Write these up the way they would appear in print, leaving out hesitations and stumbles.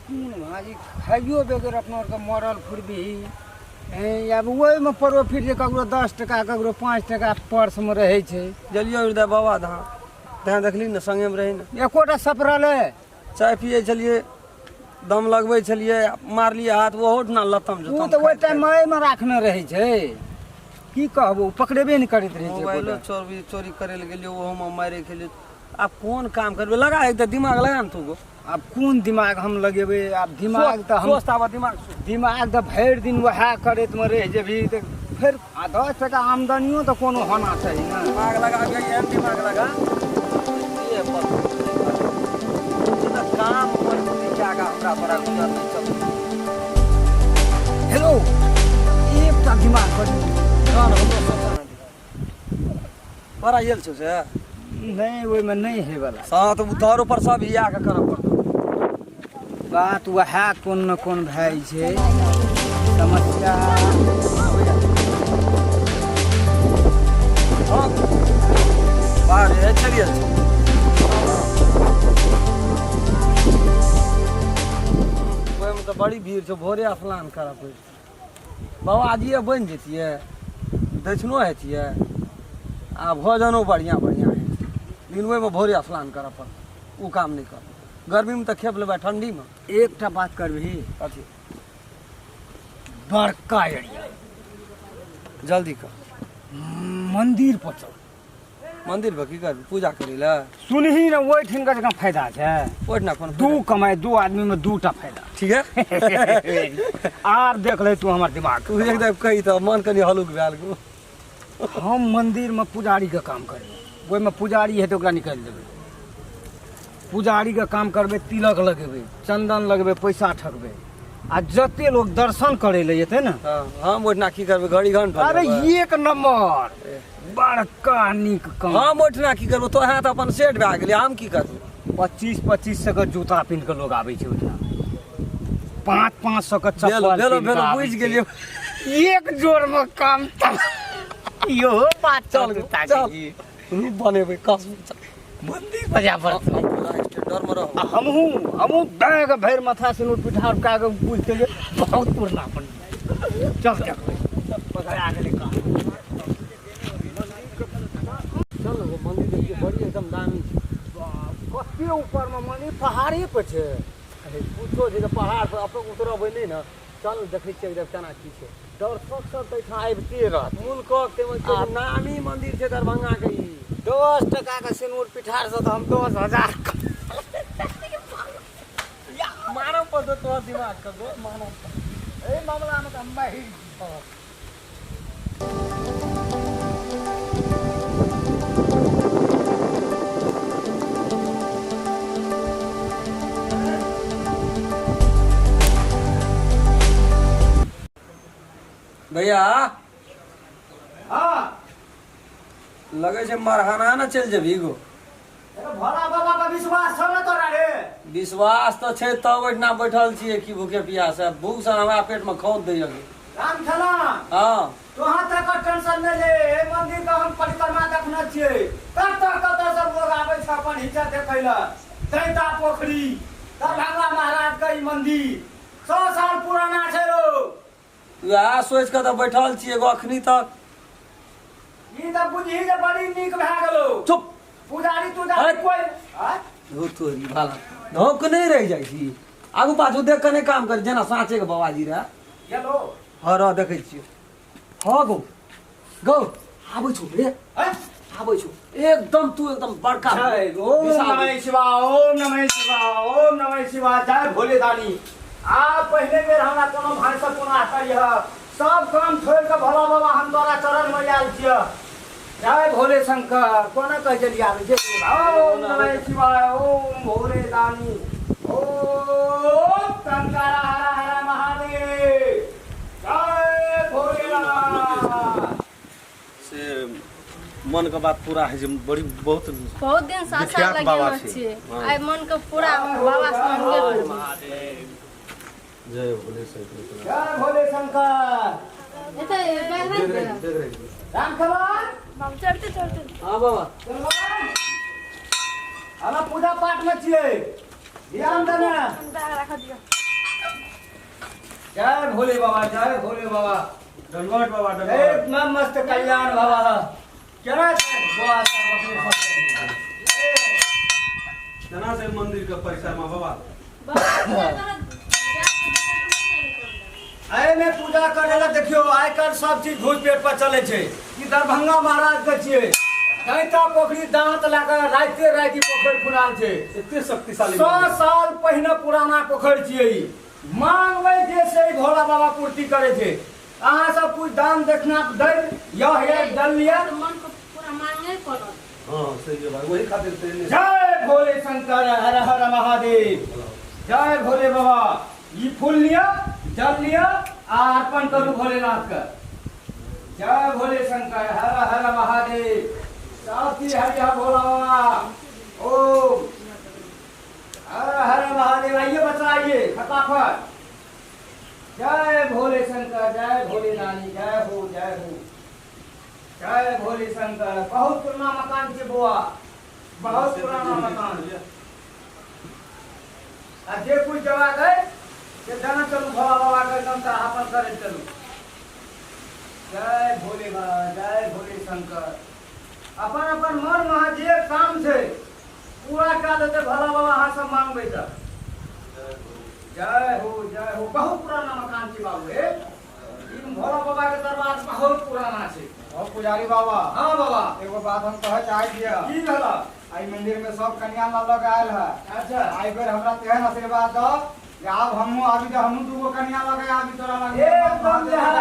कोन भाजी खाइयो बगैर अपना आरके मरल फुरबिही। आब ओहिमे प्रॉफिट जे ककरो 10 टका ककरो 5 टका पर्समे रहै छै। गेलियो हृदय बाबा धाम तैं देखली ने संगेमे रही ने। एकोटा सपरलै। चाय पियै छलियै, दम लगबै छलियै, मारलियै हाथ ओहो ठिना लतम ओ जतम। तऽ ओहि टाइममे एहिमे राखने रहै छै, की कहबो, पकड़ेबे नहि करैत रहै छै। मोबाइलो एकोटा। चोरी चोरी करै लए गेलियै, ओहोमे मारे खेलियै। आब कोन काम करबै? लगा एक तऽ दिमाग लगा ने तू गो। आब कोन दिमाग हम लगेबै? आब दिमाग तऽ हम स्वस्थ आबऽ दिमाग स्वस्थ। दिमाग तऽ भरि दिन वएह करैतमे रहि जेबही तऽ फेर आ 10 टका आमदनियो तऽ कोनो होना चाही ने। दिमाग लगा के, एहन दिमाग लगा ये पर ई तऽ काम मजदूरी के आगा हमरा बड़ा गुजर नहि चलतै। हेलो, एकटा दिमाग बड़ तहन हमरो सोचऽ ने दिमाग। बड़ा आयल छौ से? नहि, ओहिमे नहि होइवला। हाँ तऽ तोहर ऊपर सब हिया के करऽ पड़तौ। बात वएह कोन ने कोन भए जाइ छै समस्या। हाँ बाहर है, चलि गेल छौ। ओहिमे तऽ बड़ी भीड़ छौ, भोरे स्नान करऽ पड़तै। बाबाजीए बनि जैतियै, दक्षिणो हेतियै आ भोजनो बढ़िआँ बढ़िआँ हेतै, लेकिन ओहिमे भोरे स्नान करऽ पड़तै। ओ काम नहि करबै गर्मीमे तऽ, खेप लेबै ठण्डीमे। एकटा बात करबिही? अथी बड़का एरिया। जल्दी कर। मंदिर पर चल। मंदिर पर की करबी? पूजा करै लए? सुनही ने, ओहिठाम जकाँ फायदा छै। ओहिठिना कोन? दू कमाइ, दू आदमी में दूटा फायदा। ठीक है। आर देख ले तू हमर दिमाग। तू एकदम कही तऽ मन कनि हलुक भेल गो। हम मंदिर में पुजारी के काम करबै, ओहिमे पुजारी हेतै ओकरा निकालि देबै। पुजारी के काम करबै, तिलक लगेबै, चंदन लगेबै, पैसा ठकबै आ जते लोग दर्शन करै लए जेतै ने। हाँ, हम ओहिठिना की करबै? घड़ी घंट? अरे एक नंबर, बड़का नीक काम। हम ओहिठिना की करबै? तो तऽ अपन सेट भए गेलै, हम की करबै? 25-25 सौ के जूता पिन्ह के लोग आबै छै ओहिठाम, 5-5 सौ के भेलो चप्पल भेलो पिन्ह के भेलो आबै बुझि छै। गेलियै। एक जोड़ में काम तऽ इहो बात। चल चल चल, रूप बनेबै कसम, चल। मंदिर बजा पड़तौ। हम पूरा स्टैंडर्ड में रहब। आ हमहूँ हमहूँ बैग भरि माथा सिनूर पिठार कए कऽ बुझि गेलियै, बहुत पुरना अपन। चल देखबै, पकड़ा गेलै काम। चल ने, मंदिर देखिए, बड़ी एकदम दामी छै। कते ऊपरमे मंदिर, पहाड़े पर छै। अरे कुछो छै तऽ पहाड़ पर अपन उतरबै नहि ने। चल, देखै छियै एकदम केना की छै। दर्शक सब तऽ एहिठाम आबिते रहत। मुल्कक ताहिमे छै नामी मंदिर छै दरभंगा के ई। 10 टकाके सिनूर पिठारसँ तऽ हम 10,000 मानव पड़तौ तोहर दिमाग के गो, मानव। एहि मामलामे तऽ हम माहिर छी। भैया। हाँ। लगै छै मरहाना ने चलि जेबही गो। भोला बाबा पर विश्वास छौ ने तोरा रे? विश्वास तऽ छै, तब ओहिठिना बैठल छियै की भूखे पियासे। भूख से हमरा पेट में खौद दैया। राम खेला। हाँ। तोहाँ तक टेंशन नहि ले, एहि मंदिर के हम परिक्रमा देखने छियै, कतऽ कतऽ सब लोग आबै छै अपन हिचा देखै लए। दैता पोखरी, दरभंगा महाराज के ई मंदिर 100 साल पुराना छै रौ। वएह सोचि कऽ तऽ बैठल छियै गो अखनी तक। ई तऽ बुझही जे बड़ी नीक भए गेलौ। चुप। पुजारी तुजारी हट। कोइ आँय? धो तोरी भाला, धोक नहि रहि जाइ छी, आगू पाछू देख कऽ नहि काम कर, जेना साँचे के बाबाजी रहए। गेलो। हँ, रह, देखै छियै। हँ गौ गौ, आबै छौ रे। आँय? आबै छौ एकदम, तू एकदम बड़का जय ओम विशाल। नमः शिवाय, ओम नमः शिवाय, ओम नमः शिवाय, जय भोले दानी। आ पहिले बेर हमरा कोनो भाई से कोनो आशा यह सब काम छोड़ के भोला बाबा हम तोरा चरण में आयल छिय। जय भोले शंकर। कोना कह चली आबै छै? ओम नमः शिवाय, ओम भोले दानी, ओम शंकर हर हर महादेव, जय भोलेनाथ। से मनके बात पूरा होइ छै, बड़ी बहुत बहुत दिन से आशा विख्यात बाबा लगेने छै। छियै। हाँ। आइ मन के पूरा बाबा से मांगबे करबै। जय भोले शंकर। जय भोले शंकर। एतऽ बैग राखि दिअ। राम खबर। बाबू, चलते चलते। हाँ बाबा। हम पूजा पाठ में छियै, ध्यान देने। बैग राख दिअ। जय भोले बाबा, जय भोले बाबा। दंडवत बाबा, दंडवत। एकदम मस्त कल्याण बाबा। केना छै बौआ सब अपने सब? केना छै मंदिर के परिसर में बाबा? एहिमे पूजा करे ला देखियो, आइ काल्हि सब चीज घूस पेट पर चलै छै। ई दरभंगा महाराज के छियै, कैता पोखरी दांत लए कऽ राइते राति पोखरि खुनाल छै। एते शक्तिशाली 100 साल पहिने पुराना पोखरि छियै ई। मांगबै जे से ई भोला बाबा पूर्ति करै छै। अहाँ सब कुछ दान दक्षिणा दै यह यह दल लिअ। मन को पूरा मांगे पड़त। हाँ, सही बात, वही खातिर से जय भोले शंकर, हर हर महादेव, जय भोले बाबा। ई फूल लिअ, जल लिअ आ अर्पण करू भोलेनाथ के। जय भोले शंकर, हर हर महादेव। सब चीज हरि हर भोला बाबा। ओम हर हर महादेव। आइए बच्चा, आइए फटाफट। जय भोले शंकर, जय भोले नानी, जय हो, जय हो, जय भोले शंकर। बहुत पुराना मकान छै बौआ, बहुत पुराना मकान। आ जे कुछ जवाब है से जाना चलू भोला बाबा के एकदम चढ़ापन करे चलू। जय भोले बाबा, जय भोले शंकर। अपन अपन मन में जे काम छै पूरा कऽ देतै भोला बाबा, अहाँ सब मांगबै तऽ। जय हो, जय हो। बहुत पुराना मकान छै बाबू। हे, ई भोला बाबा के दरबार बहुत पुराना छै। और पुजारी बाबा। हाँ बाबा। एगो बात हम कहे चाहे छियै। की भेल? एहि मंदिर में सब कन्या लऽ लऽ के आयल है। अच्छा। एहि बेर हमरा तेहन आशीर्वाद दऽ जे आब हमहूँ आबी तऽ हमहूँ दूगो कन्या लऽ के आबी तोरा लग। एकदम जे है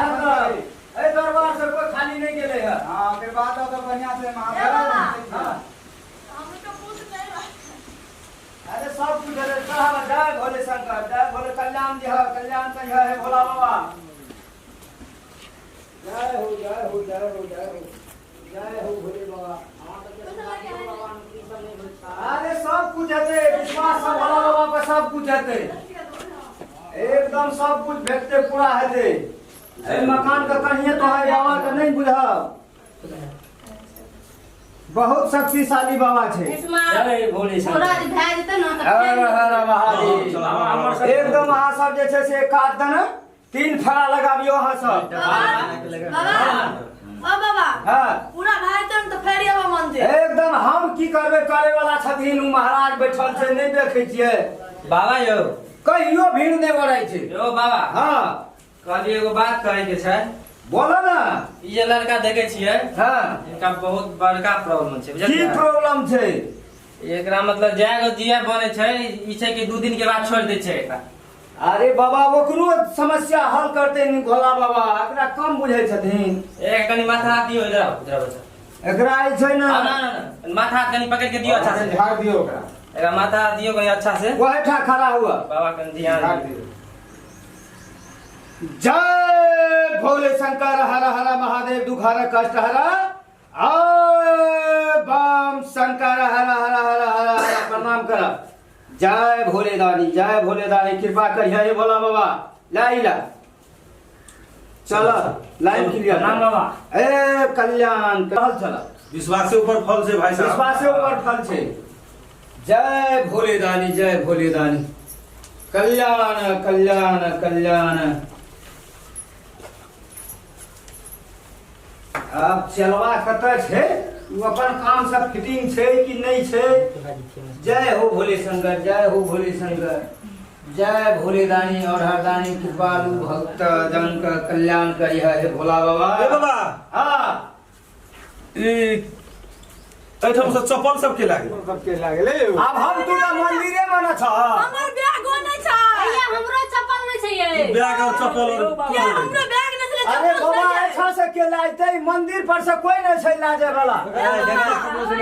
एहि दरबार से कोई खाली नहीं गेले है। हाँ, आशीर्वाद दऽ तऽ बढ़िया से ए बाबा। महादेव। हाँ। हम तो पूछ नहीं रहा। अरे सब कुछ है साहब। जय भोले शंकर, जय भोले। कल्याण जी है, कल्याण सही है भोला बाबा। जय हो, जय हो, जय हो, जय हो, जय हो भोले बाबा। अरे सब कुछ हेतै, विश्वास सब भोला बाबा पर सब कुछ हेतै, एकदम सब कुछ भेटतै, पूरा हेतै। एहि मकान के कहिए तो है बाबा के नहीं बुझब, बहुत शक्तिशाली बाबा छै। इसमें जय भोले शंकर। पूरा जे भए जेतै ने तऽ हर हर महादेव। एकदम अहाँ सब जे छै से काट देने 3 फड़ा लगाबियो अहाँ सब। बाबा, ओ बाबा। हाँ। पूरा भए जेतै ने तऽ फेर एबै मंदिर। एकदम। हम की करबै, करे वाला छथिन उ महाराज बैठल छै, नहि देखै छियै? बाबा यौ। कहियो भीड़ नहि बढ़ै छै। यौ बाबा। हाँ। कहलियै एगो बात कहै के छै। बोलो ने। ई जे लड़का देखै छियै, इनका बहुत बड़का प्रॉब्लम छै, की बुझलियै? प्रॉब्लम छै? एकरा मतलब जाए जिया बनै छै, ई छै कि 2 दिन के बाद छोड़ि दै छै एकरा। अरे बाबा, ओकरो समस्या हल करते नी भोला बाबा, एकरा कम बुझै छथिन। एक कनि माथा हाथ दियौ, इधर आउ, इधर आउ बच्चा। एकरा जे छै ने ना ना ना, माथा हाथ कनि पकड़ के दियौ अच्छा से। झाड़ दियौ ओकरा। एकरा माथा हाथ दियौ कनि अच्छा से। वही ठा खड़ा हुआ। बाबा कनि ध्यान झाड़ दियौ। दियौ। जय भोले शंकर, हर हर महादेव, दुख हर कष्ट हर, आय बम शंकर, हर हर हर हर हर। प्रणाम कर। जय भोले दानी, जय भोले दानी, कृपा करिए हे भोला बाबा। लाई ला चल, लाइन क्लियर। प्रणाम बाबा। ए कल्याण कहल चल। विश्वास से ऊपर फल से भाई साहब। विश्वास से ऊपर फल छे। जय भोले दानी, जय भोले दानी, कल्याण कल्याण कल्याण। अब चलवा कतऽ छै, ओ अपन काम सब फिटिंग छै कि नहीं छै? जय हो भोले शंकर, जय हो भोले शंकर, जय भोले दानी और हरदानी, कृपालु भक्त जन का कल्याण करिह हे भोला बाबा। ए बाबा। हाँ। ई एहिठाम से चप्पल सब के लागल? सबके लागले। अब हम तू तऽ मंदिरे में न छ। हमर बैगो नहि छै। भैया, हमरो चप्पल नहि छै ये। बैग और चप्पल और ये हमरो बैग नहि छलै, अरे चप्पल बाबा, छै। ऐठा से के लाजतै? मंदिर पर से कोई नहीं छै लाजे वाला। हमरो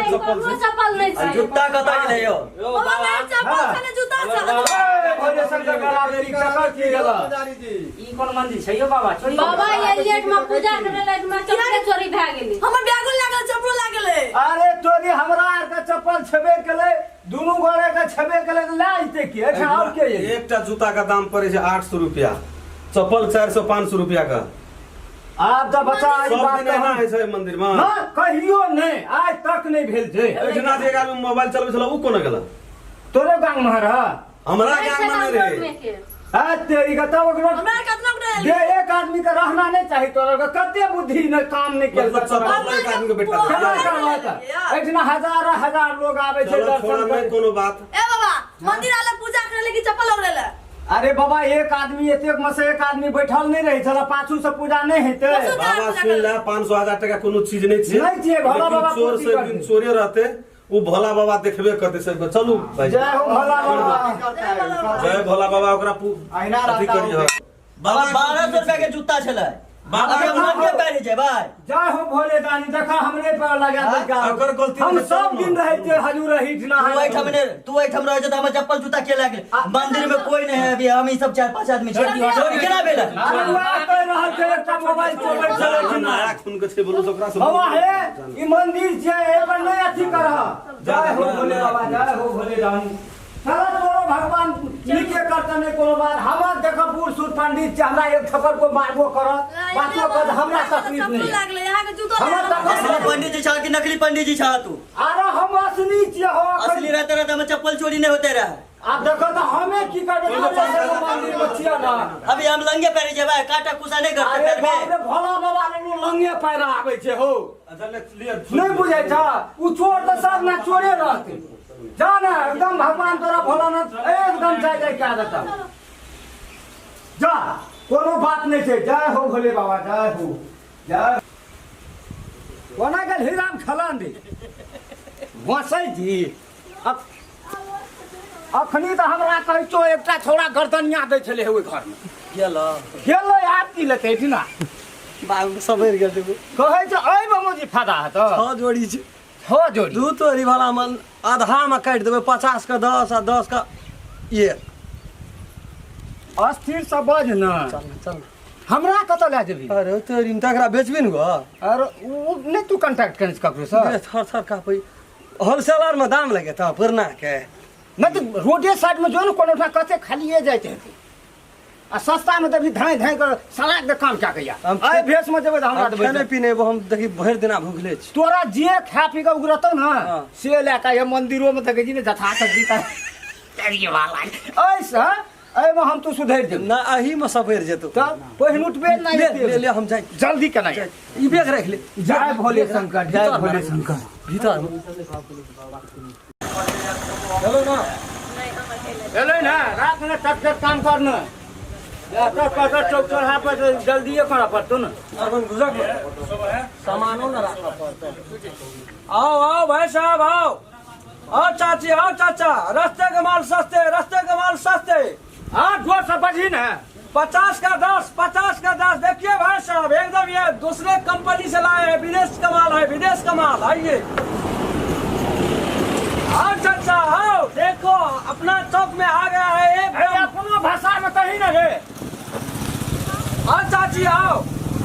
चप्पल नहि छै। जुत्ता कतऽ गेलै यौ? यौ बाबा, बाबा। नहि चप्पल छलै, जूता छलै। ए, भोले शंकर गला मेरी चक्कर की गेल। पुजारी जी, ई कोन मंदिर छै यौ बाबा? चोरी बाबा, एलियै एहिठमा पूजा करै लए, एहिठमा चप्पले चोरी भए गेलै। हमर बैगो लागल, चप्पलो लागल। अरे तोरी, हमरा आर के चप्पल छेबे केलै, दुनू गोरे के छेबे केलै तऽ लए जेतै के एहिठाम और के एलै? एकटा जूता का दाम पड़े छै 800 रुपया, चप्पल 400 500 रुपया का। आब तऽ बच्चा ई सब बात दिन तऽ एना हम होइ छै मंदिर में? हाँ, कहियो नहीं, आज तक नहीं भेल छै। एहिठिना जे एक आदमी मोबाइल चलबै छल, उ कोना गेल? तोरे गांग में रह। हमरा गांग में नहीं रहे। आ तेरी का तब ओकरा हमरा कतना उड़ायल जे एक आदमी के रहना नहीं चाही तोरा के कते बुद्धि ने काम नहीं केल मतलब चप्पल एक आदमी के बैठा केना करबा तऽ एहिठिना हजार हजार लोग आबै छै चलो दर्शन छोड़ा करे नहीं कोनो बात। ए बाबा, मंदिर आले पूजा करे लेकिन चप्पल उड़ेले। अरे बाबा एक आदमी एतेक में से एक आदमी बैठल नहीं रहे छला, पाछू से पूजा नहीं हेतै। बाबा सुन ले, 500 हजार टका कोनो चीज नहीं छै। नहीं छियै, भोला लेकिन बाबा चोर पूर्ति से एक कर दिन दे। चोरे रहते, उ भोला बाबा देखबे करते सब। चलू भाई, जय हो भोला बाबा। जय भोला बाबा। ओकरा अहिना अथी रहता करियह। बाबा 1200 रुपया के जूता छलै। बाबा अभी हम के पहले जेबै। जय हो भोले दानी, देखा हमरे पर लगा देलका। अगर गलती हम नहि सब चलू दिन ना। रहै छियै हजूर हिठना। तू एहिठाम ने, तू एहिठाम रहै छै तऽ हमर चप्पल जूता के लए गेल? मंदिर में कोई नहीं है अभी, हम ई सब 4-5 आदमी छियै। चोरी केना भेलै? अरे वएह कहि रहल छै एकटा मोबाइल चोरै छलै जखन नया खून के छै बोलू तऽ ओकरा से बाबा हे ई मंदिर छै, एहि पर नहि अथी करह। जय हो भोले बाबा, जय हो भोले दानी। चल तोरो भगवान नीके करतै, नहि कोनो बात। हमर देख बूढ़ सूढ़ पंडित छै, हमरा एक थप्पड़ को मारबो करत बातो करत, हमरा तकलीफ चप्पल नहीं। लागले, यहाँ के जूतो हमर लागले। तकलीफ असली पंडित जी छह कि नकली पंडित जी छह तू? अरे हम असली छियै हो। असली रहते रहते हमर चप्पल चोरी नहीं होते रहे। आब देखो तऽ हमे की करबै, तोरा सबके मंदिर मे छियै ना। अभी हम लंगे पैरे जेबै, काटा कुसा नहीं करते अरे पैर बाप में। रे, भोला बाबा लग लंगे पैरा आबै छै हो। अच्छा ले लिअ। नहीं बुझै छ, उ चोर तऽ सब ना चोरे रहतै। जा ना एकदम भगवान तोरा भोलानाथ एकदम जय जय कए देतौ। जा कोनो बात नहीं छै। जय हो भोले बाबा, जय हो। जय कोना गेल हीराम खलान दे बसै छी। अखनी तऽ हमरा कहै छौ एकटा छौड़ा गर्दनिया दै छलै ओहि घरमे। गेल गेलै, आब की लेतै एहिठिना? बाबू सवरि गेल देखू। कहै छै एहि बाबूजी फायदा हेतौ। 6 जोड़ी छै। 6 जोड़ी। 2 तोरी वाला मन आधा में काटि देबै, 50 के 10 आ 10 के 1। अस्थिर से बज न। चल चल। हमरा कतऽ लए जेबही? अरे तोरी में तकरा बेचबी ने गो। अरे उ नहि तू कॉन्टैक्ट करै ककरो से? थर थर कापै। होलसेलर में दाम लगे तऽ पुरना के। नहि तऽ रोडे साइड में जो ने कोनो ठाम कते खालिए जाइत हेतै। आ सस्ता में देबही धाँइ धाँइ कऽ सारा के काम कए कऽ या। एहि भेष में जेबै तऽ हमरा हम देबै। खेने पीने एबो, हम देखी भरि दिना भूखले छी। तोरा जे खा पी कऽ उगरतौ ने हाँ। से लए कऽ ये मंदिरो में देखै छी ने जथा शक्ति एहिसँ एहिमे हम तू सुधरि जेबै। ना एही में सवरि जेतौ। तब पहिन उठबे नहि ले हेतै। ले ले हम जाइ। जल्दी केना ई बैग राखि ले। जय भोले शंकर, जय भोले शंकर। भीतर में। चलो ना। एलै ने रात में टट टट काम कर ने। टट चौक चौराहा पर जल्दिए करऽ पड़तौ ने। अरबन गुजर सामानो न राखऽ पड़तौ। आओ आओ भाई साहब आओ, आओ चाची आओ चाचा, रास्ते के माल सस्ते, रास्ते के माल सस्ते। हाँ जोर से बजही ने। 50 का 10, 50 का 10। देखिए भाई साहब एकदम ये दूसरे कंपनी से लाए हैं, विदेश का माल है, विदेश का माल। आइए आओ चाचा आओ, देखो अपना चौक में आ गया है एकदम। अपना भाषा में कही ना रे। आओ चाची आओ,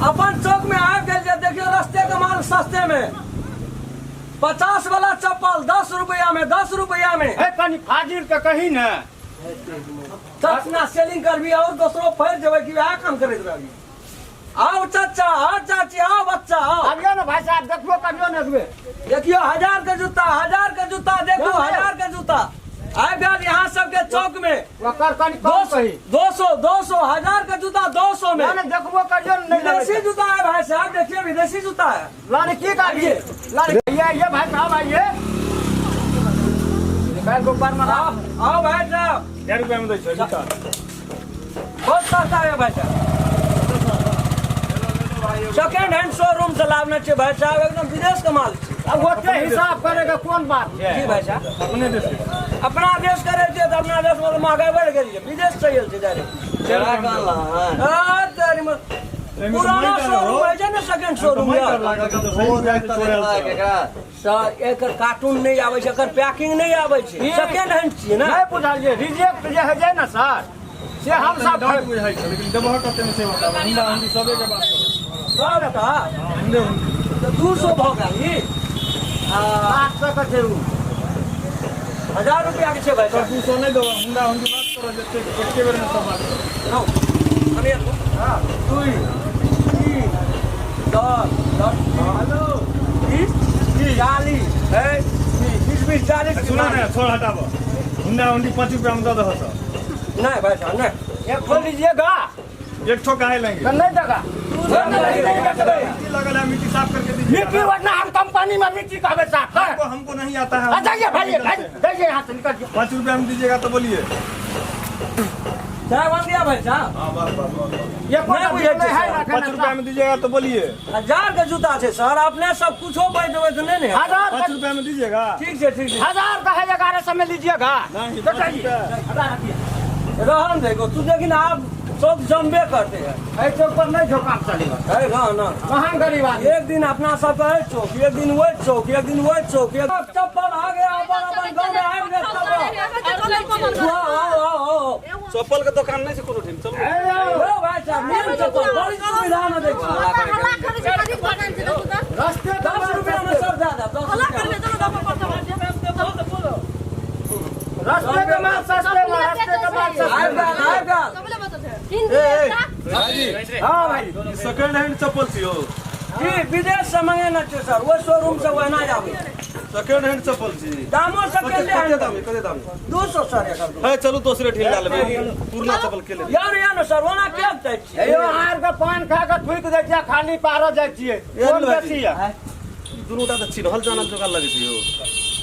अपन चौक में आ गए। देखियो रास्ते के माल सस्ते में। 50 वाला चप्पल 10 रुपया में, 10 रुपया में। कनी फाजिल के कही ना। चचना सेलिंग करबी और दोसरो फैर जेबै कि वएह काम करैत रहबी। आओ चाचा आओ चाची आओ बच्चा आओ। आबियो ना भाई साहब, देखबो करियो ना एकबेर। देखियो 1000 के जूता, 1000 के जूता, देखो 1000 के जूता आबि गेल यहाँ सबके चौक में। ओकर कनी कम कही। 200 200, 1000 के जूता 200 में। ना देखबो करियो ना। विदेशी जूता है भाई साहब, देखिए विदेशी जूता है। लाने की काटिए लाने आइए भाई साहब आइए। निकाल को बार मारा। आओ भाई साहब। 1 रुपया में दै छै जूता। बहुत सस्ता है भाई साहब। सेकेंड हैंड शोरूम से लाभने छै भाई साहब, एकदम विदेश के माल छै। अब ओते हिसाब करेगा कोन बात छै? जी भाई साहब अपने देश के। अपना देश करे छै तऽ अपना देश में महंगाई बढ़ गेल छै, विदेश से आयल छै डायरेक्ट। पुराना शोरूम है छै ने, सेकेंड शोरूम सर। एकर कार्टून नहीं आबै छै, एकर पैकिंग नहीं आबै छै, सेकेंड हैंड छियै ने। नहीं बुझलियै, रिजेक्ट जे होइ छै ने सर, से हम सब बुझाइ छै, लेकिन देबह कते में से बताबू। हुंडा हुंडी सबे के बात करू। सबटा 200 भऽ गेल ई। 800 के छै उ। 1000 रुपया के छै भाई साहब। 200 नहीं देबह, हुंडा हुंडी बात करू, जते एके बेर में सब बात करू। 2 3 10 10 20 40 है 20 20 40। सुना ने, छोड़ हटाबो। हुंडा हुंडी 5 रुपया में दऽ दहऽ सर। नहीं भाई साहब नहीं, एक ठो लीजिएगा। एक ठो काहे लेंगे? तो नहीं देगा। मिट्टी लगल है, मिट्टी साफ करके दीजिए। मिट्टी वरना हम कंपनी में मिट्टी का साफ कर। हमको नहीं आता है। जाइए भाई, जाइए यहाँ से निकल। 5 रुपया में दीजिएगा तो बोलिए। चाय बन गया भाई साहब। हाँ बस बस बस। ये 5 रुपया में दीजिएगा तो बोलिए। 1000 के जूता है सर, आपने सब कुछ हो भाई देवे तो नहीं। 5 रुपया में दीजिएगा। ठीक है ठीक है। 1000 का है 1100 में लीजिएगा। नहीं तो चाहिए रहन देखो तू, लेकिन आप सब जम्बे करते हैं। ऐ चौक पर नहीं जो काम चलेगा। है ना ना, कहाँ गरीब आदमी। एक दिन अपना सब है चौक, एक दिन वो चौक, एक दिन वो चौक, एक चप्पल आ गया अपन अपन गाँव में आबि गेल। आओ आओ आओ, चप्पल के दुकान नहीं छै कोनो ठाम। चलू ओ भाई साहब, मेन चप्पल बड़ी सुविधा न दै छै। रास्ते 10 रुपया में सब दे देब। 10 रुपया रास्ते के माल सस्ते में, रास्ते के माल सस्ते। आबि गेल आबि गेल। हाँ भाई, सेकंड हैंड चप्पल छियो जी, विदेश से मंगेने छियै सर, ओहि शोरूम से ओहिना आबै। सेकंड हैंड चप्पल छी। दामो सेकंड हैंड। दाम कते दाम? 200 सर एकर। है चलू दोसरे ढील डाल लेबै, पुरना चप्पल के लेबै। यार यार सर ओना के जाइ छियै? यो हार के पान खा के थुकि दै छियै, खाली पारो जाइ छियै। कोन बेसी है? ई दुनू टा त चिन्हल जानल जोगार लगै छै यो।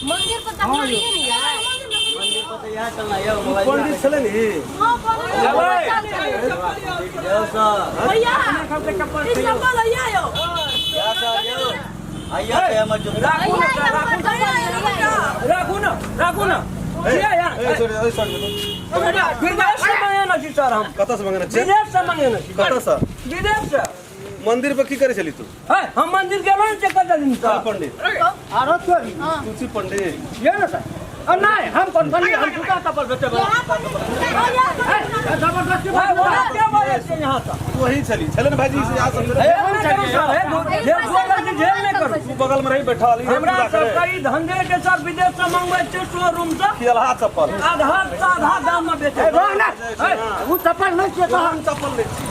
मंदिर पर तक नहीं यार, मंदिर पर तो यहाँ चलना है। मोबाइल पंडित छलै नि? हां पंडित सर भैया ई चप्पल भैया यो या सर यो आइया पे हमर जूता। राखू ना राखू ना राखू ना। ए सॉरी ए सॉरी, विदेश से मंगेने छी सर हम। कतऽ से मंगेने छी? विदेश से मंगेने छी। कतऽ से? विदेश से। मंदिर पर की करे छली तू? है हम मंदिर गेलो ने चेक कर दिन सर। पंडित आरो चोरी तू छी पंडित? ये ना सर। नहीं हम कौन पंडित, हम जूता चप्पल बेचे वाला। जबरदस्ती क्या बोले छै यहाँ से? तू वही छली छले ने भाईजी से यहाँ सब। झेल नहीं करू, तू बगल में रही बैठल। हमरा सब कई धंधे के सर विदेश से मंगबै छै शोरूम से। खियलहा चप्पल आधा से आधा दाम में बेचे। ना उ चप्पल नहीं छियै तो हम चप्पल ले छी।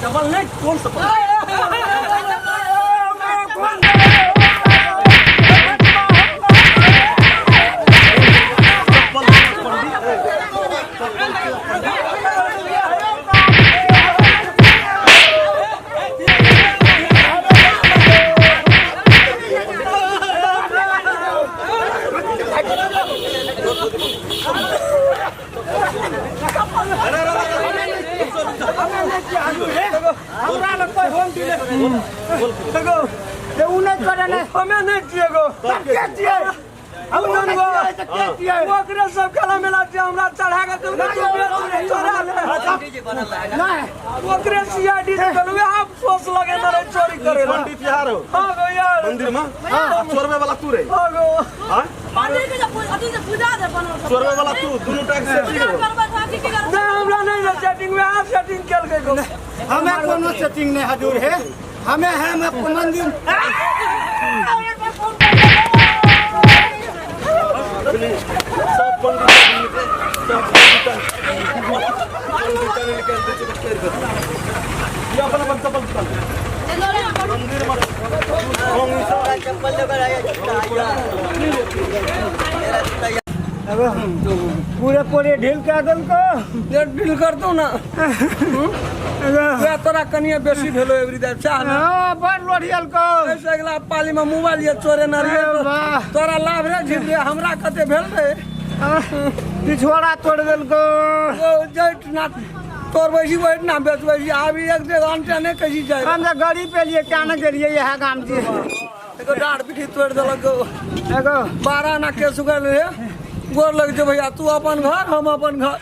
चप्पल नहीं, कौन चप्पल? हमरा लग कोई होम डिलीवरी देखो ते उ नहीं करे ने, हमें नहीं छियै गो। तब के छियै? हम जान गो ओकरे सब खेला मेला छियै, हमरा चढ़ा के चल चोरा ले। नहीं ओकरे सीआईडी से कहलु अफसोस लगे न रहे चोरी करे। पंडित यार हो हां गो यार, मंदिर में चोरबे वाला तू रे। हां गो हां मंदिर के जब अथी से पूजा दे बनल चोरबे वाला तू दुनू टा के सेटिंग हो। नहीं हमरा नहीं सेटिंग में, आप सेटिंग केल के गो। हमें कोनो सेटिंग नहीं हजूर है, हमें है मंदिर। सब पंडित सब पंडित निकाल दे चोर कर ये अपन अपन चप्पल निकाल मंदिर में। चप्पल लेकर आया जूता आया मेरा जूता। अब पूरे पूरे ढील कर दल को ढील कर दो ना। तोरा कनिए बेसी भेलो एवरी दाइ चाह ना। हां बड़ लोढ़ियल को ऐसे अगला पाली में मोबाइल ये चोरे ना रे तोरा लाभ रे झिल रे, हमरा कते भेल रे पिछवाड़ा तोड़ देल को। ओ जट ना तोर वैसी वही ना बेचबै छी, आब एक डेढ़ घंटा नहीं कसी जाए। हम तो गाड़ी पे लिए क्या ना गेलिए यह गाम जी। एगो डाँड़ पीठी तोड़ देलक एगो 12 आना केस उगल रे। गोर लग जो भैया, तू अपन घर हम अपन घर,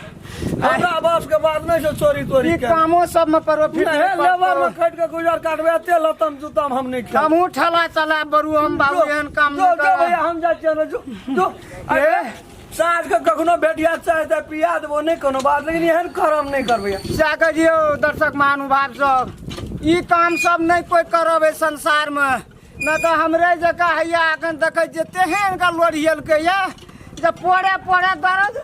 हमरा बाप के बात नहीं छौ चोरी तोरी के। कामो सब में प्रॉफिट नहीं, लेबर में खट के गुजर काटबे, एते लतम जुतम हम नहीं खाब। हमहू ठेला चला बरू हम बाबू एहन काम नहीं जो भैया हम जाइ छियै जो जो। अरे साँझ के कखनो भेटिया चाहे त पिया देबो, नहीं कोनो बात, लेकिन एहन करम नहीं करबै। सएह कहियौ दर्शक महानुभाव सब, ई काम सब नहीं कोई करब एहि संसार में, न तऽ हमरे जकाँ हैया एखन देखै छियै तेहन का लोढ़ियलकै ये जे पोरे पोरे दर्द।